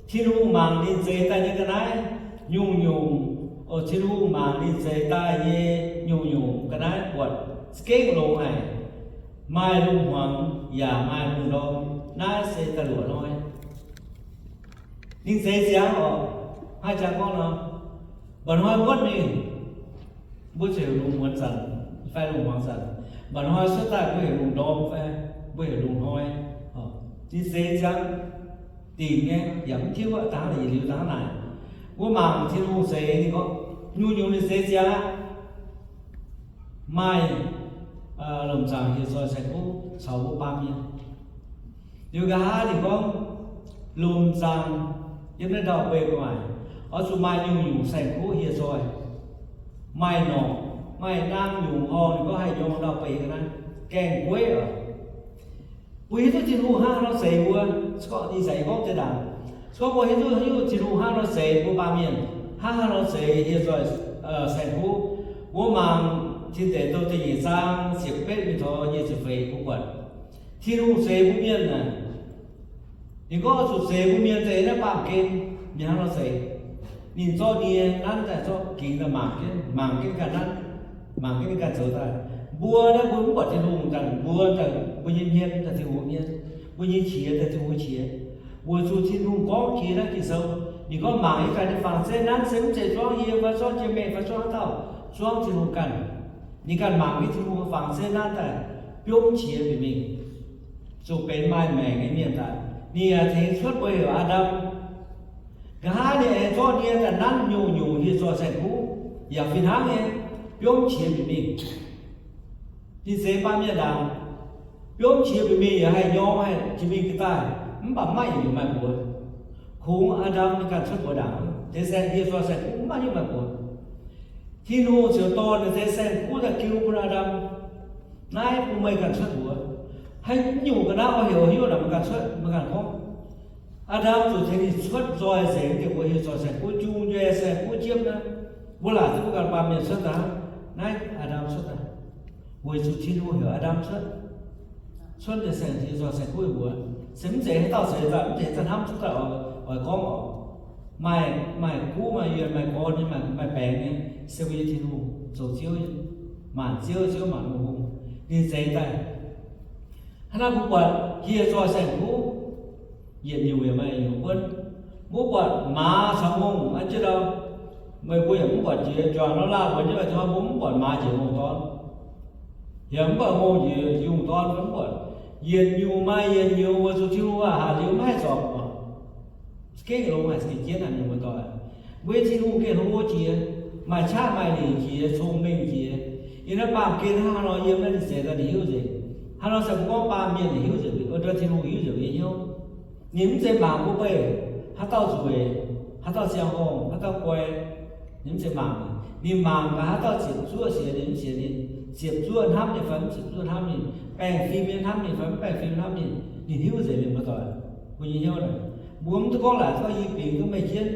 Tin-Hungh mangc ninh zeix daaih nyei ga'naaiv nyungc-nyungc, Tin-Hungh mangc ninh zeix daaih nyei nyungc-nyungc ga'naaiv buatc za'gengh longx haic, maaih lungh hmuangx yaac maaih lungh ndorm. Naaiv se da'luoqc hnoi. Ninh zeix ziangx oc, maaih jangx gorngv nor, mba'hnoi muotv mingh, mbuo zuqc heuc lungh muonz zanc fai lungh muangx zanc. Mba'hnoi cuotv daaih mbuo heuc lungh ndorm fai mbuo heuc lungh hnoi. Ninh zeix ziangx dingc nyei, yaac mv tiuv aqv, dangh yietc liuz dangh naaic. Mbuo mangc Tin-Hungh zeix ninh gorngv nyungc-nyungc ninh zeix ziangx aqv. Maaih lomc zaangc hieh zoih saeng-kuv caux mbuo baamh mienh. Liuz nqa'haav ninh gorngv, lomc zaangc yiem naaiv ndau-beih gu'nguaaic oix zuqc maaih nyungc-nyungc saeng-kuv hieh zoih. Maaih norqc, maaih naang nyungc horngh ninh gorngv haih nyorng ndau-beih ga'naaiv, gaengh gueiv oc. Mbuo hiuv duqv Tin-Hungh hnangv haaix nor zeix mbuo, se gorngv ih zanc yie gorngv deix ndaangc, se gorngv mbuo hiuv duqv, hiuv duqv Tin-Hungh hnangv haaix nor zeix mbuo baamh mienh, hnangv haaix nor zeix hieh zoih saeng-kuv, mbuo mangc Tin Deic Douh da'nyeic zaang ziepc betv mingh taux nyic ziepc feix mbuo buatc Tin-Hungh zeix mbuo mienh naaic, ninh gorngv oix zuqc zeix mbuo mienh daaih naaiv baamh gen. Ninh hnangv nor zeix, ninh zorqv nie nanv daaih, zorqv gingx daaih mangc jienv, mangc jienv ganh nanv, mangc jienv ninh ganh zoux daaih. Mbuo naaiv mbuo mv buatc Tin-Hungh daaih, mbuo daaih mbuo nyei hmien daaih Tin-Hungh hmien, mbuo nyei qiex daaih Tin-Hungh qiex. Weic zuqc Tin-Hungh gorngv jiex naaiv Ging-Sou, ninh gorngv mangc yie ganh nyei fangx zeiv nanv se mv zeiz zuangv yie fai zuangv jiex mengh fai zuangv haaix dauh, zuangv Tin-Hungh ganh. Ninh ganh mangc nyei Tin-Hungh fangx zeiv nanv daaih biomv qiex bieqc mingh, zuqc benx maaih maengc nyei mienh daaih. Ninh yaac tengx cuotv mbuo heuc Aa^ndam. Nqa'haav ninh aengx zorqv nie daaih nanv nyungc-nyungc hieh zoih saeng-kuv, yaac fih hnangv nyei, biomv qiex bieqc mingh. Ninh zeix baamh mienh ndaangc, biomv qiex bieqc mingh yaac haih nyorng haih jiex mingh ga'daaih, mv baac maiv yietc nyungc maaih mbuox. Kungx Aa^ndam ninh ganh cuotv mbuox ndaangc, deix saeng, hieh zoih saeng-kuv maiv hiuv maaih mbuox. Tin-Hungh ziouc dorh ninh deix saeng-kuv daaih jiu bun Aa^ndam, naaiv bun meih ganh cuotv mbuox. Haaix nyungc ga'naaiv oix heuc hiuv naaic meih ganh cuotv, meih ganh gorngv. Aa^ndam zuqc tengx ninh cuotv nzoih nzengc diuh mbuox hieh zoih saeng-kuv, jung njueic saeng-kuv jiemv naaiv. Mbuo laaic duqv mbuo ganh baamh mienh cuotv daaih, naaiv Aa^ndam cuotv daaih, weic zuqc Tin-Hungh heuc Aa^ndam cuotv, cuotv deix saeng, hieh zoih saeng-kuv mbuox. Se mv zeiz haaix dauh zeix daaih, mv zeiz daaih hnamv cuotv daaih oix gorngv oc. Maaih, maaih kuv maaih yuonh, maaih gorn nyei, maaih, maaih baengx nyei, se mbuo nyei Tin-Hungh zoux Ziouv, maanc Ziouv, Ziouv maanc hungh. Ninh zeix daaih. Hnangv naaiv mbuo buatc hieh zoih saeng-kuv yietc nyungc yaac maaih yietc nyungc buonv. Mbuo buatc maaz caux ngongh aqv jienv ndau, meih mbuo yaac mv buatc jiex juangc nor laanh mbuo nyei, mbuo mv buatc maaz njiec ngongh dorn, yaac mv buatc ngongh njiec yungh dorn, mv buatc. Yietc nyungc maaih yietc nyungc weic zuqc Tin-Hungh aac, haaix liuz maiv haih zorpc oc. Gengh longx haic, za'gengh jienv haic mienh muoz-doic. Mbuo nyei Tin-Hungh gengh hlo jiex, maaih qaqv maaih lingc jiex, cong-mengh jiex. Yiem naaiv baamh gen hnangv haaix nor yiem naaiv ninh zeix daaih ninh hiuv nzengc. Hnangv nor se mbuo gorngv baamh mienh ninh hiuv nzengc, o, Tin-Hungh hiuv nzengc mbuo nyei hnyouv. Ninh mv zeiz mangc mbuo beih haaix dauh nzueic, haaix dauh ziangh horngh, haaix dauh guai. Ninh mv zeiz mangc. Ninh mangc gaax haaix dauh ziepc zuoqv sienx ninh mv sienx ninh, ziepc zuoqv hnamv ninh fai mv ziepc zuoqv hnamv ninh, baengh fim nyei hnamv ninh fai mv baengh fim hnamv ninh, ninh hiuv nzengc mienh muoz-doic. Mbuo nyei hnyouv naaic, mbuo mv duqv gorngv laaic gorngv yie bingx duqv meih jienv,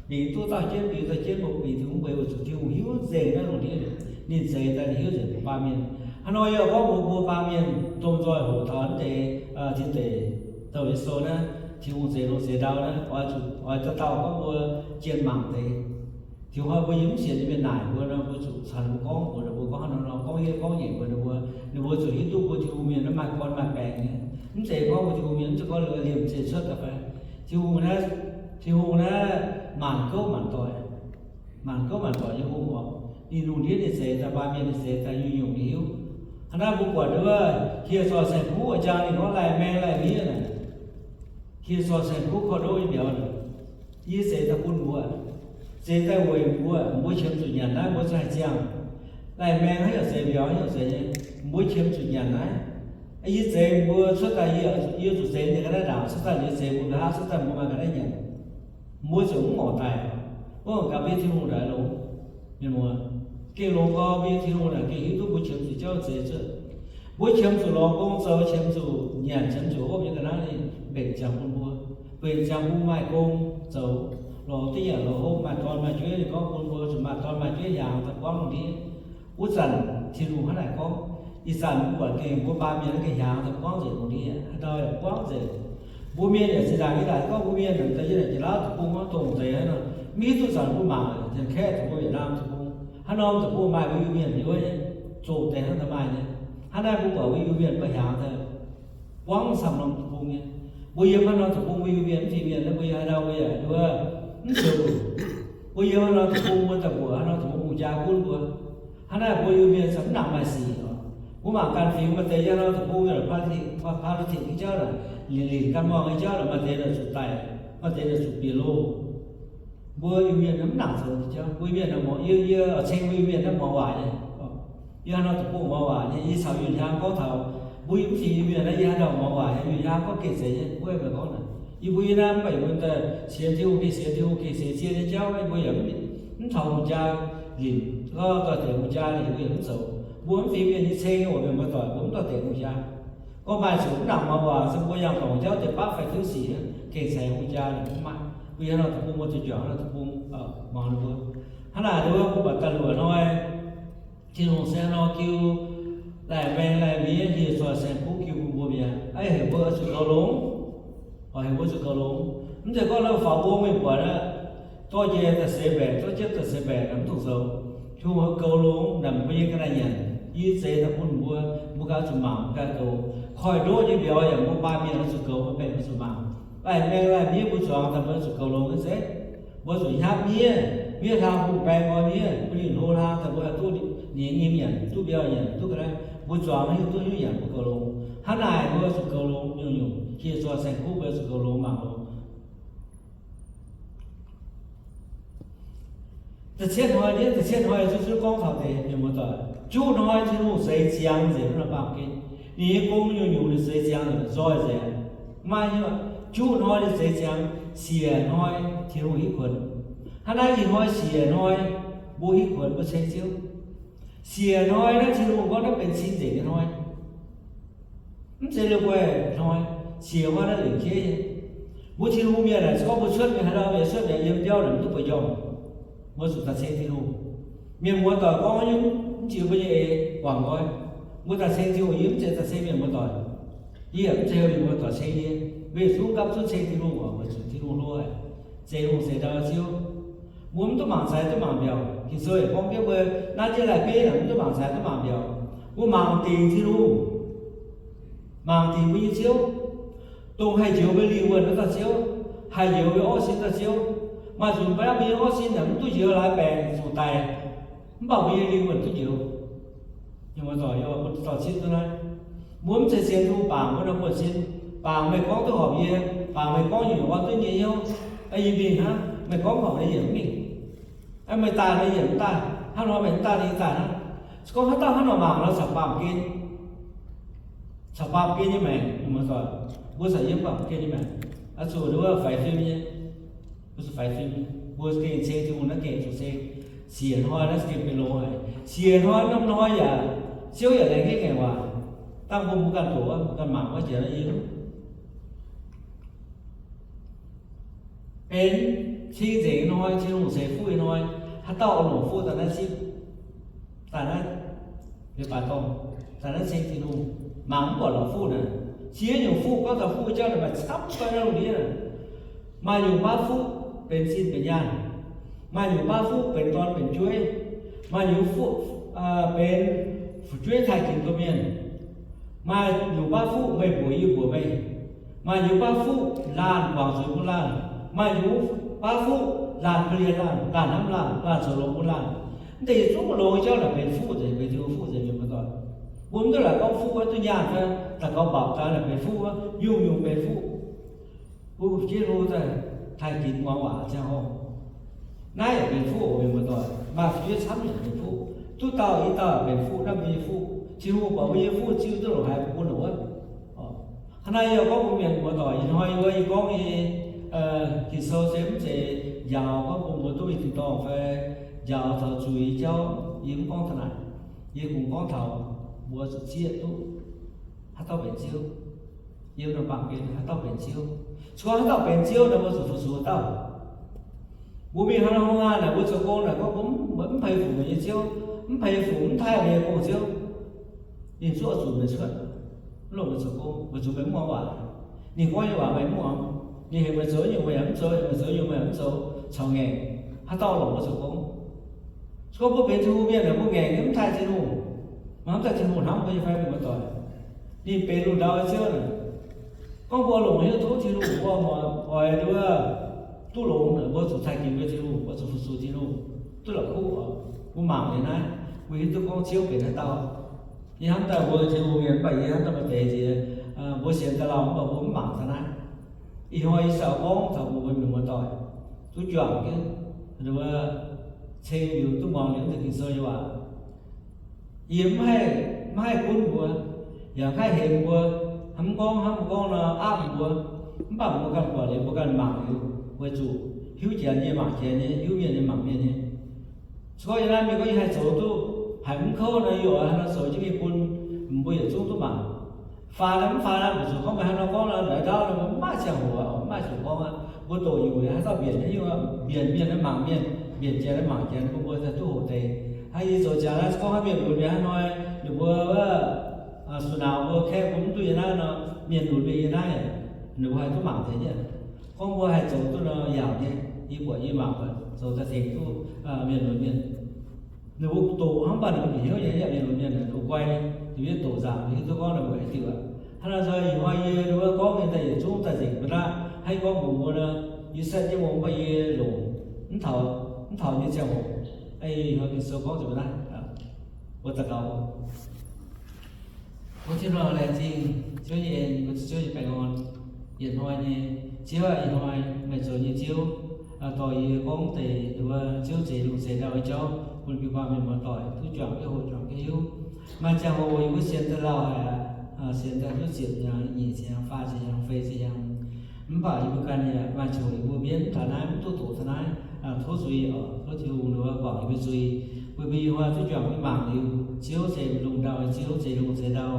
bingx duqv dauh jienv, bingx dauh jienv, mbuo bingx Tin-Hungh mbuo weic zuqc Tin-Hungh hiuv nzengc naaiv lungh ndiev. Ninh zeix daaih ninh hiuv nzengc mbuo baamh mienh. Hnangv nor yie gorngv mbuo, mbuo baamh mienh domh nzoih hoqc taux naaiv deix Tin Deic Douh Yie Sou naaiv, Tin-Hungh zeix lungh zeix ndau naaiv, oix zuqc, oix dauh dauh gorngv mbuo jien mangc deix. Tiux hnoi mbuo yiem mv sienx nyei mienh naaic mbuo nor, mbuo zuqc caux ninh mbuo gorngv, mbuox ninh mbuo gorngv haaix nor nor, gorngv hietv gorngv nyeic mbuox ninh mbuo, ninh mbuo zuqc hiuv duqv mbuo Tin-Hungh mienh naaiv maaih gorn maaih baengc nyei. Mv zeiz gorngv mbuo Tin-Hungh mienh mv zeiz gorngv liemh zeih cuotv daaih fai. Tin-Hungh naaiv, Tin-Hungh naaiv maanc gouv maanc doic, maanc gouv maanc doic nyei Hungh oc. Ninh lungh ndiev ninh zeix daaih, baamh mienh ninh zeix daaih, nyungc-nyungc ninh hiuv. Hnangv naaiv mbuo buatc wuov hieh zoih saeng-kuv a'jang ninh gorngv laih maeng laih miev naaic, hieh zoih saeng-kuv korv-ndoqv nyei mbiauz naaic, yie zeix daaih bun mbuo, zeix daaih weic mbuo, mbuo qiemx zuqc nyanc naaiv mbuo za'gengh haih ziangh. Laih maeng haaix nyungc zeix, mbiauz haaix nyungc zeix nyei, mbuo qiemx zuqc nyanc naaiv. Yie zeix mbuo cuotv daaih, yie, yie zuqc zeix ninh ga'naaiv ndaangc, cuotv daaih yie zeix mbuo nqa'haav, cuotv daaih mbuo maaih ga'naaiv nyanc. Mbuo ziouc mv ngorc daic. Mv baac gaax mbuo nyei Tin-Hungh naaic longx, mienh muoz, gengh longx gau. Mbuo nyei Tin-Hungh naaic gengh hiuv duqv mbuo qiemx zuqc jauv zeix cuotv. Mbuo qiemx zuqc lorz gong zoux, qiemx zuqc nyanc, qiemx zuqc hopv nyei ga'naaiv ninh mbenc ziangx bun mbuo. Mbenc ziangx bun maaih gong zoux, lorz dingv yaac lorz hopv, maaih dorn maaih jueiv, ninh gorngv bun mbuo zuqc maaih dorn maaih jueiv hiaangx daaih buangv lungh ndiev. Wuov zanc Tin-Hungh hnangv naaic gorngv, ih zanc mbuo buatc gengh mbuo baamh mienh gengh hiaangx daaih buangv nzengc lungh ndiev, haaix dauh yaac buangv nzengc. Mbuo mienh yaac zinh ndaangc yie daaih gorngv mbuo mienh daaih yie naaic jiex lauv deic-bung, dongh deix hnangv nor, mv hiuv duqv zanc mbuo mangc Janx-Kaeqv deic-bung, Yietc-Naamh deic-bung, hnangv norm deic-bung maaih mbuo Iu-Mienh nyei wuov, zoqc deix hnangv daaih maaih nyei. Hnangv naaiv mbuo buatc mbuo Iu-Mienh mbuo hiaangx daaih buangv camv norm deic-bung nyei. Mbuo yiem haaix norm deic-bung mbuo Iu-Mienh, mv fingx mienh, mbuo yiem haaix ndau mbuo yaac nduov mv zuqc. Mbuo yiem haaix norm deic-bung mbuo daaih mbuoqc haaix norm deic-bung hungh jaa gunv mbuo. Hnangv naaic mbuo Iu-Mienh se mv nangc maaih sic oc. Mbuo mangc ganh fingx maaih deix yiem haaix norm deic-bung yaac politics nyei jauv naaic, linc linc gan muangh nyei jauv naaic, maaih deix naaic zuqc daic, maaih deix naaic zuqc bieqc loh. Mbuo Iu-Mienh mv nangc zoux nyei jauv. Mbuo Iu-Mienh naaic mv, yie, yie ceng mbuo Iu-Mienh naaiv muangx waac nyei. Yie haaix norm deic-bung muangx waac nyei, yie caux yunh hiaang gorngv taux mbuo mv fingx Iu-Mienh naaiv, yie haaix dauh muangx waac nyei, yunh hiaang gorngv gengh zeiz nyei, wuov meih gorngv naaic. Yie mbuo yie naaiv mv baac yie mbuo daaih sienx Tin-Hungh, gengh sienx Tin-Hungh, gengh sienx zien nyei jauv, yie mbuo yaac mv taux hungh jaa linc, gorngv dorh deix hungh jaa ninh mbuo yaac mv zoux. Mbuo mv fingx mienh nyei ceng oc, mienh muoz-doic, mbuo mv dorh deix hungh jaa. Gorngv maaih zuqc mv nangc muangx waac se mbuo yangh dorngc jauv deix baav faix tiuv sic, gengh zeiz hungh jaa ninh mv maaih. Mbuo yiem haaix norm deic-bung mbuo zuqc juangc haaix norm deic-bung muangx ninh mbuo. Hnangv naaic nduov mbuo buatc daaih luoqc hnoi, Tin-Hungh se haaix nor jiu laih maeng laih miev, hieh zoih saeng-kuv jiu bun mbuo mi'aqv. Aa, heuc mbuo zuqc goux longx, oix heuc mbuo zuqc goux longx. Mv zeiz gorngv naaiv faaux mbong mingh buatc aqv, dorh njiec daaih seix mbaeqc, dorh jienv daaih seix mbaeqc naaic mv dungx zoux. Tin-Hungh goux longx naaic mbuo nyei ga'naaiv nyanc, yie zeix daaih bun mbuo, mbuo ganh zuqc mangc, mbuo ganh goux. Koiv-ndoqv nyei mbiauz yaac mbuo baamh mienh oix zuqc goux, mbuo mbenc oix zuqc mangc. Laih maeng laih miev mbuo zuangx daaih mbuo zuqc goux longx nyei zeiv. Mbuo zuqc hnyapv miev, miev hlang hungh baeng nqoi miev, mbuo ninh hlo hlang daaih mbuo haih duqv ninh nyim nyanc, duqv mbiauz nyanc, duqv ga'naaiv. Mbuo zuangx hiuv duqv hiuv nyanc mbuo goux longx. Hnangv naaic mbuo zuqc goux longx nyungc-nyungc, hieh zoih saeng-kuv mbuo zuqc goux longx mangc longx. Da'cietv hnoi nyei, da'cietv hnoi zuqc gorngv taux deix mienh muoz-doic, juqv hnoi Tin-Hungh zeix ziangx nzengc wuov norm baamh gen. Ninh nyei gong nyungc-nyungc ninh zeix ziangx nzengc, nzoih nzengc. Maaih nyungc juqv hnoi ninh zeix ziangx, siec hnoi Tin-Hungh hitv kuonx. Hnangv naaiv ih hnoi siec hnoi, mbuo hitv kuonx mbuo ceng Ziouv. Siec hnoi naaiv Tin-Hungh gorngv naaiv benx cing nzengc nyei hnoi. Mv zeiz liuz guai hnoi, siec hnoi naaiv lengc jeiv nyei. Mbuo Tin-Hungh mienh naaic, se gorngv mbuo cuotv mingh haaix ndau, mienh cuotv mingh yiem biauv naaic, mv duqv bueix njormh. Mbuo zuqc daaih ceng Tin-Hungh. Mienh muoz-doic gorngv nyungc mv jiex mbuo nyei eix guangc nqoi. Mbuo daaih ceng Tin-Hungh, yie mv zeiz daaih ceng mienh muoz-doic. Yie yaac mv zeiz mienh muoz-doic ceng yie. Weic zuqc gapv zunv ceng Tin-Hungh oc, weic zuqc Tin-Hungh hlo haic, zeix lungh zeix ndau Ziouv. Mbuo mv duqv mangc zaaix duqv mangc mbiaauc. Ging-Sou yaac gorngv jienv mbuo naaiv jienv laih beiv naaic mv duqv mangc zaaix duqv mangc mbiaauc. Mbuo mangc dingc Tin-Hungh, mangc dingc mbuo nyei Ziouv, dongh haih njoux mbuo lingh wuonh wuov dauh Ziouv, haih njoux mbuo orqv sin dauh Ziouv. Maaih nzunc mbuo nyei orqv sin naaic mv duqv njoux laaix baengc zuqc daic, mv baac mbuo nyei lingh wuonh duqv njoux. Mienh muoz-doic, yie mbuo dorh citv duqv naaiv. Mbuo mv zeiz sienx Tin-Hungh bangc mbuo norm buonv-sin, bangc meih gorngv duqv horpc yie, bangc meih gorngv nyungc-nyungc orn duqv nyei hnyouv. Yie mingh hnangv, meih gorngv horpc yie yaac mv mingh. Meih daaih yie yaac mv daaih, hnangv nor meih mv daaih yie daaih hnangv. Se gorngv haaix dauh hnangv nor mangc nor, caux baamh gen, caux baamh gen nyei maengc, mienh muoz-doic. Mbuo caux yiem baamh gen nyei maengc, oix zuqc nduov faix fim nyei. Mbuo zuqc faix fim nyei. Mbuo gengh ceng Tin-Hungh naaiv gengh zuqc ceng. Siec hnoi naaiv gengh benx longx haic. Siec hnoi norm hnoi yaac, Ziouv yaac laengz jienv ngaengc waac. Dangh mbuo mbuo ganh doqc, mbuo ganh mangc wuov jiex naaiv yie benx cing nzengc nyei hnoi, Tin-Hungh ceix fuqv nyei hnoi. Haaix dauh oix longc fuqv daaih naaiv zipv, daaih naaiv leiz-baaix dorngh, daaih naaiv ceng Tin-Hungh, mangc mv buatc longc fuqv naaic. Ziex nyungc fuqv, gorngv taux fuqv jauv naaic maaih camv fai naaiv lungh ndiev. Maaih nyungc baav fuqv benx zinh benx nyaanh, maaih nyungc baav fuqv benx dorn benx jueiv, maaih nyungc fuqv benx fu'jueiv taaih ginx domh mienh, maaih nyungc baav fuqv meih mbuoqc yie, yie mbuoqc meih, maaih nyungc baav fuqv laanh guangc zuiz bun laanh, maaih nyungc baav fuqv laanh korv-lienh laanh, laanh hnamv laanh, laanh zoux longx bun laanh. Mv deix yietc zungv longx jauv naaic benx fuqv nzengc, benx Tin-Hungh fuqv nzengc, mienh muoz-doic. Mbuo mv duqv laaic gorngv fuqv wuov duqv nyaanh fai daux gaux mbapc daaih naaic benx fuqv wuov, nyungc-nyungc benx fuqv. Mbuo fu'jueiv hlo daaih taaih ginx muangx waac ziangh hoc, naaiv yaac benx fuqv oc, mienh muoz-doic. Maaih fu'jueiv camv yaac benx fuqv. Duqv dauh i dauh benx fuqv, naaiv mbuo nyei fuqv. Tin-Hungh buatc mbuo nyei fuqv, Ziouv duqv longc haiz bun mbuo wuov. Hnangv naaiv yie gorngv bun mienh muoz-doic, ih hnoi yie gorngv nyei Ging-Sou se mv zeiz njaaux gorngv bun mbuo duqv mingh tin-dorngh fai njaaux taux zuiz nyei jauv, yie mv gorngv taux naaic. Yie kungx gorngv taux mbuo zuqc zieqv duqv haaix dauh benx Ziouv, yiem norm baamh gen haaix dauh benx Ziouv. Se gorngv haaix dauh benx Ziouv nor, mbuo zuqc fu-sux haaix dauh. Mbuo mingh haaix norm haaix naaic, mbuo zoux gong naaic, gorngv mbuo mv peix fuc nyei Ziouv, mv peix fuc mv taaih meih nyei gong-ziouv, ninh zungv oix zuqc meih cuotv, mv longc meih zoux gong, weic zuqc meih mv muangx waac. Ninh gorngv nyei waac meih mv muangx. Ninh heuc meih zoux nyungc meih yaac mv zoux, heuc meih zoux nyungc meih yaac mv zoux, caux ngaengc. Haaix dauh longc mbuo zoux gong? Se gorngv mbuo benx Tin-Hungh mienh naaic, mbuo ngaengc mv taaih Tin-Hungh, maiv daaih Tin-Hungh hnamv mbuo nyei fai, mienh muoz-doic. Ninh benx lungh ndau nyei Ziouv naaic, Gorngv mbuo longc hnyouv tov Tin-Hungh, mbuo oix nduov duqv longx, mbuo zuqc cai-ginx mbuo Tin-Hungh, mbuo zuqc fu-sux Tin-Hungh, duqv la'kuqv oc. Mbuo mangc liuz naaiv, mbuo hiuv duqv gorngv Ziouv benx haaix dauh. Yie hnamv daaih mbuo Tin-Hungh mienh mv baac yie hnamv daaih maaih deix nziex, mbuo sienx daaih lauh mv baac mbuo mv mangc taux naaiv. Ih hnoi yie caux gorngv taux mbuo mienh muoz-doic duqv juangc jienv, ceng liuz duqv muangx liuz deix Ging-Sou nyei waac. Yie mv haih, mv haih gunv mbuo, yaac mv haih hemx mbuo, hnamv gorngv, hnamv gorngv nor aapv mbuo. Mv baac mbuo ganh buatc liuz, mbuo ganh mangc liuz, weic zuqc hiuv janx nyei mangc janx nyei, hiuv mienh nyei mangc mienh nyei. Se gorngv yie naaiv mienh gorngv yie haih zoux duqv haic mv kouv nor, yie oix haaix nor zoux jienv mingh bun mbuo yietc zungv duqv mangc. Faan naaiv mv faan naaiv, mbuo zuqc gorngv meih haaix nor gorngv nor, naaiv ndau nor mv maaih ziangh hoc, mv maaih zuqc gorngv aqv. Mbuo doqc nyungc yaac haaix dauh mbienc haaix nyungc, mbienc mienh naaiv mangc mienh, mbienc janx naaiv mangc janx, bun mbuo duqv hoqc deix. Hnangv yie zoux jaax naaiv, se gorngv haaix mienh lunx mienh haaix hnoi, ninh mbuo wuov suqc nauz mbuo kaeqv bun mv duqv yie naaiv nor, mienh lunx mienh yie naaiv, ninh mbuo haih duqv mangc deix nyei. Gorngv mbuo haih zoux duqv nor yaauc nyei. Yie buatc yie mangc buatc zoux daaih tengx duqv mienh lunx mienh. Ninh mbuo doqc hnangv, mv baac ninh mbuo bieqc hnyouv nyei, yaac mienh lunx mienh ninh mbuo guai, ninh mbuo doqc nzaangc, ninh hiuv duqv gorngv ninh mbuo haaix diuc aqv. Hnangv naaiv nzunc ih hnoi yie nduov gorngv nyei daaih yietc zungv daaih nzengc mbuo naaiv, haih gorngv mbuox mbuo nor, yie setv jienv mbuo mv baac yie longc mv taux, mv taux nyei ziangh hoc. Ih hnoi Ging-Sou gorngv nzengc mbuo naaiv, mbuo daux gaux. Tov Tin-Hungh laengz zingh Ziouv nyei en, mbuo Ziouv nyei baengh orn. Yietc hnoi nyei Ziouv aac, ih hnoi meih zoux nyei Ziouv, dorh yie gorngv deix nduov Ziouv zeix lungh zeix ndau nyei jauv bun jiu-baang mienh muoz-doic duqv juangc jienv hoqc, juangc jienv hiuv. Maaih ziangh hoc yie mbuo sienx daaih lauh haic aqv, sienx daaih duqv ziepc hnyangx, nyic ziepc hnyangx, faah ziepc hnyangx, feix ziepc hnyangx. Mv baac yie mbuo ganh yaac maaih ziangh hoc yie mbuo mienv taux naaiv, mv duqv doqc taux naaiv, tov zuiz oc. Tov Tin-Hungh nduov guangc yie mbuo zuiz, bun mbuo ih hnoi duqv juangc jienv mangc liuz, Ziouv zeix lungh ndau nyei Ziouv, zeix lungh zeix ndau.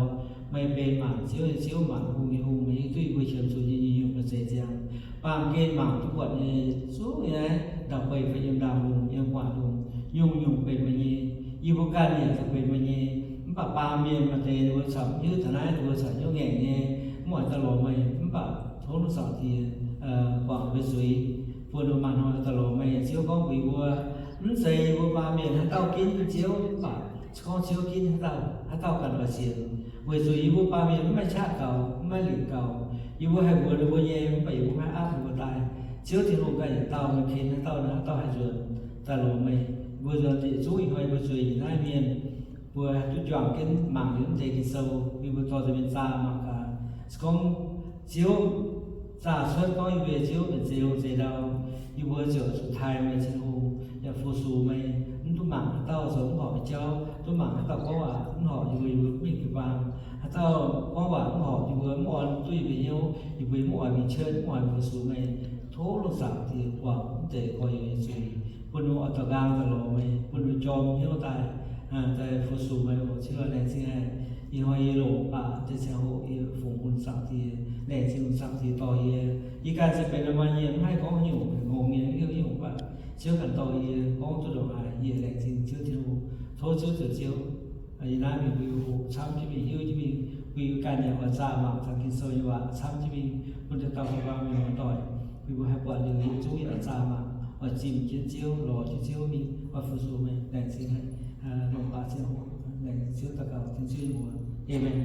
Meih benx maanc Ziouv nyei Ziouv, maanc hungh nyei Hungh, meih hiuv duqv yie mbuo qiemx zuqc nyei nyungc-nyungc meih zeix ziangx. Baamh gen mangc duqv buatc nyei zungv nyei, ndau-beih fai yiem ndaangh lungh, yiem gu'nguaaic lungh, nyungc-nyungc benx meih nyei. Yie mbuo ganh yaac zuqc benx meih nyei. Mv baac baamh mienh maaih deix ninh mbuo corc mv hiuv taux naaiv, ninh mbuo corc hnyouv ngaengc nyei, mv oix daaih lorz meih. Mv baac tov Zaangc Diex guangc mbuo zuiz, bun mbuo maaih hnoi daaih lorz meih. Ziouv gorngv mbuox yie mbuo, mv zeiz yie mbuo baamh mienh haaix dauh ginv Ziouv, mv baac se gorngv Ziouv ginv haaix dauh, haaix dauh ganh oix sienx. Weic zuqc yie mbuo baamh mienh mv maaih qaqv gaux, mv maaih lingc gaux. Yie mbuo haih mbuox ninh mbuo nyei, mv baac yie mbuo maiv aapv ninh mbuo daaih. Ziouv Tin-Hungh ganh yietc dauh, meih ken haaix dauh, haaix dauh haih nzuonx daaih lorz meih. Mbuo nzuonx yietc zungv ih hnoi yie mbuo zueiz nyei naaiv mienh, mbuo duqv juangc jienv mangc liuz mv deix Ging-Sou, yie mbuo dorh nzengc mienh zaah mangc gaax. Se gorngv Ziouv zaah cuotv gorngv yie mbuo nyei Ziouv benx zeix lungh zeix ndau, yie mbuo ziouc zuqc taaih meih Tin-Hungh, yaac fu-sux meih, mv duqv mangc haaix dauh zoux mv horpc nyei jauv, duqv mangc haaix dauh gorngv waac mv horpc yie mbuo, yie mbuo mingh jiu-baang. Haaix dauh gorngv waac mv horpc yie mbuo, mv orn duqv yie mbuo hnyouv, yie mbuo mv oix mingh cuotv, mv oix fu-sux meih. Tov Zaangc Diex guangc mv deix gorx-youz nyei zuiz, bun ninh mbuo oix daux nqaang daaih lorz meih, bun ninh mbuo jorm hnyouv daaih, daaih fu-sux meih oc. Ziouv aac, laengz zingh haic. Ih hnoi yie longc baac deix ziangh hoc yie fungx bun Zaangc Diex. Laengz zingh Zaangc Diex dorh yie. Yie ganh se benx maaih nyei, mv haih gorngv nyungc, ngongh nyei, mv hiuv nyungc, mv baac Ziouv ganh dorh yie gorngv duqv ndongc haaix, yie laengz zingh Ziouv Tin-Hungh. Tov Ziouv zoux Ziouv. Yie naaiv mingh bun yie hoqc camv jienv mingh, hiuv jienv mingh, bun yie ganh yaac oix zaah mangc taux Ging-Sou nyei waac camv jienv mingh, bun dauh dauh baamh mienh muoz-doic, bun mbuo haih buatc liuz yietc zungv yaac oix zaah mangc, oix zimh jienv Ziouv, lorz jienv Ziouv mingh, oix fu-sux meih. Laengz zingh haic. Longc baac ziangh hoc laengz Ziouv daux gaux, Tin-Hungh Ziouv nyei mbuox. Aamen.